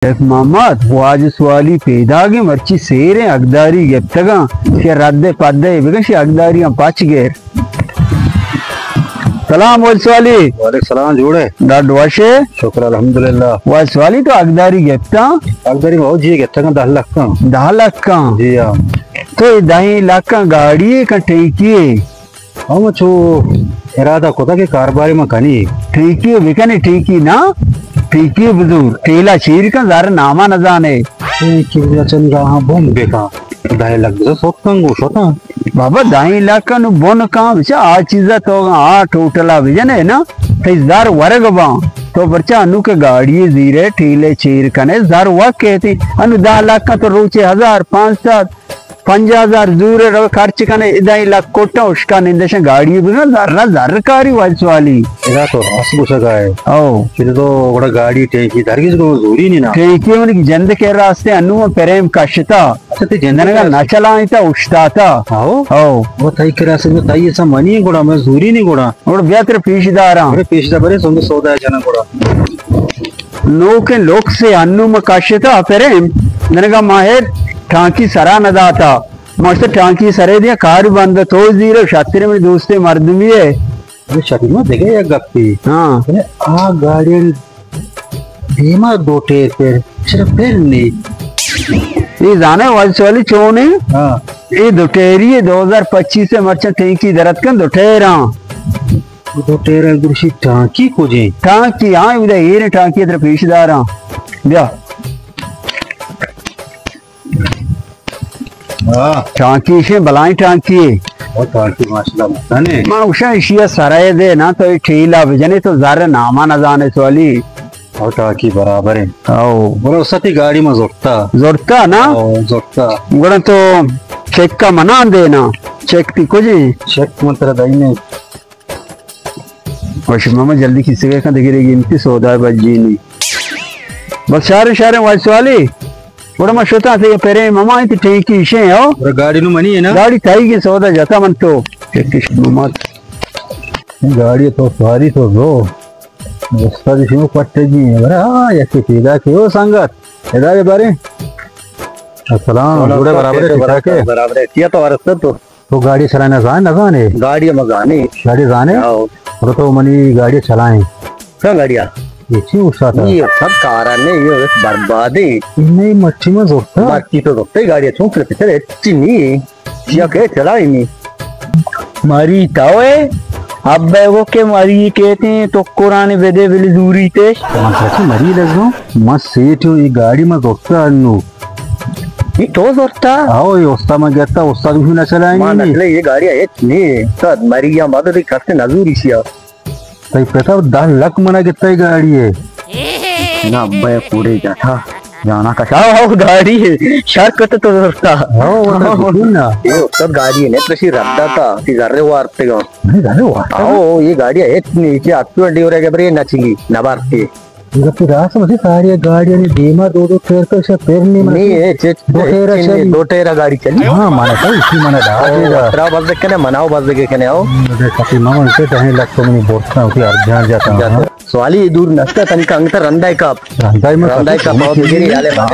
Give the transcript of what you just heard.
شیخ محمد، واجہ سوالی پیداگیں، مرچی سیریں اگداری گپتگاں کہ رد پدے بگشی اگداریاں پچ گر۔ سلام واجہ سوالی۔ وعلیکم سلام، جوڑ ئے؟ ڈاڈ وش ئے؟ شکر الحمدللہ۔ واجہ سوالی تو اگداری گپتاں؟ اگداری ما جی گپتگاں دہ لکھاں۔ دہ لکھاں؟ جی ہاں۔ تو اے دہیں لکھاں گاڑی ئے کن ٹینکی ئے؟ ہم چو ارادہ کتا کہ کاروبارے ما کنی۔ ٹینکی بکنے، ٹینکی نا، ٹینکی بزور، ٹیلا چیر کن، زر ناما نزانے۔ ٹینکی بزور چن گاہاں بند بکا، دہ لکھ بزور سوتاں گو شتاں۔ بابا، دہیں لکھ نو بن کن، بچا آ چیزا تو آ ٹوٹلا بجنے نا، تئی زر ورگ باں۔ تو پرچا انو کہ گاڑی زیرے، ٹیلے چیر کنے، زر وک کہتی، انو دہ لکھ تو روچے ہزار پانچ سد پنجاہ ہزار زور رو خرچ کنے، ادا اے لک کوٹا اشکا نندشن گاڑی بنا، زر زر کاری واجہ سوالی۔ ادا تو راست گوشگا ئے۔ او۔ چلو تو گڑا گاڑی ٹینکی درگیز کو زوری نی نا۔ ٹینکی من جند کے راستے انو من پریم کشتا۔ اچھا، تے جند ننگا کے نہ چلائیں تا اشتاتا۔ او۔ او۔ وہ تئی کرا سے تئی سا منی گڑا میں زوری نی گڑا۔ گڑا بیا تر پیش داراں۔ ارے پیش دا برے سنگ سودا جنا گڑا۔ نوکیں لوکسے انو ما کشتا پریم، ننگا ماہر ٹانکی سرا نداتا۔ ما اشتا ٹانکی سرے دیا کار بند، تو زیرے شتر میں دوستے مردمی ئے۔ اے شتر میں دگہ یک گپی۔ ہاں۔ آ گاڑی دیما دو ٹیر پر، چرا پر نی؟ اے زانے واجہ سوالی چونے؟ ہاں۔ اے دو ٹیری دو ہزار پچیس مرچاں ٹینکی درت کن دو ٹیراں۔ دو ٹیرا گرشی ٹانکی کجیں؟ ٹانکی، ہاں، ادا ایر ٹانکی تر پیش داراں۔ بیا۔ ہاں۔ ٹانکی شے بلائیں ٹانکی۔ او ٹانکی ماشاءاللہ مستانے۔ ما اشا اشیا سرائے دے نا تو اے ٹھیلا بجنے تو زر ناما نزانے سوالی۔ او ٹانکی برابر ہے۔ او۔ برو ستی گاڑی ما زورتا۔ زورتا نا؟ او زورتا۔ گڑا تو چیک کا منا دینا۔ چیک تی کجیں؟ چیک من ترا دائیں۔ وش ماما جلدی کیسے کن دگرے گی انتی سودا بجینی۔ بس شارے شارے واجہ سوالی۔ گڑا ما شتاں تے پرے ماما انت ٹینکی شے ہو۔ گڑا گاڑی نو منی ہے نا؟ گاڑی تائی گی سودا جتا من تو۔ ٹینکی شے ماما۔ گاڑی تو سواری تو زو۔ استاد شو پٹے جی۔ برا یکی پیدا کیو سنگت۔ ادا بارے۔ السلام، جوڑے برابر ہے، ٹھیک ٹھاک ہے؟ برابر ہے۔ کیا تو عرض تو؟ تو گاڑی چلانا زان نہ زانے؟ گاڑی ما زانے۔ گاڑی زانے؟ ہاں۔ اور تو منی گاڑی چلائیں۔ کیا گاڑی آ؟ یہ چی استاد ہے؟ یہ سب کارا نہیں، یہ برباد ہے۔ نہیں، مچھی میں زورتا۔ مچھی تو زورتا ہے، گاڑی چون کر پیچھے اچھی نہیں ہے۔ یا کہ چلائیں نہیں۔ مری تاوے، اب بے وہ کہ مری کہتے ہیں، تو قرآن بدے بل زوری تے۔ من سچی مری لگوں، من سیٹھ ہوں، یہ گاڑی میں زورتا انو۔ یہ تو زورتا؟ آؤ، یہ استاد ما گتا، استاد بھی نہ چلائیں ما گے۔ نہ چلے، یہ گاڑی ہے نہیں۔ استاد، مری یا مدد کرتے نزوری سیا۔ تئی پتا دہ لکھ منا گتا یہ گاڑی ہے۔ نہ، بے پورے جاتا۔ جانا کشا۔ آؤ، آؤ، گاڑی ہے۔ شر کت تو زورتا۔ آؤ، وہ تو بکن نا۔ یہ استاد گاڑی ہے، نہیں تو سی رد داتا، سی ذرے وارتے گا۔ نہیں، ذرے وارتے گا۔ آؤ، یہ گاڑی ہے، نہیں، یہ اتو انڈی ہو رہے گا، برے نہ چلی، نہ بارتے۔ گپ راست مجھے ساری گاڑی نے دیما دو دو ٹیر تو اسے پیر نہیں منا نہیں، چلی۔ اے چیز دو ٹیر چلی، چلی۔ دو ٹیر گاڑی چلی۔ ہاں، مانا تو اسی مانا ڈا او، دے گا۔ اترا بس دیکھ کنے، مناؤ بس دیکھ کنے، او۔ دے کتی ماما اسے دہیں لگ تو منی بورتا ہوتی ارجان جاتا۔ جاتا۔ ہاں۔ سوالی دور نشتا تنی کنگتا رندا کاپ۔ رندا میں رندا کاپ، او بگیری حالے ہاں۔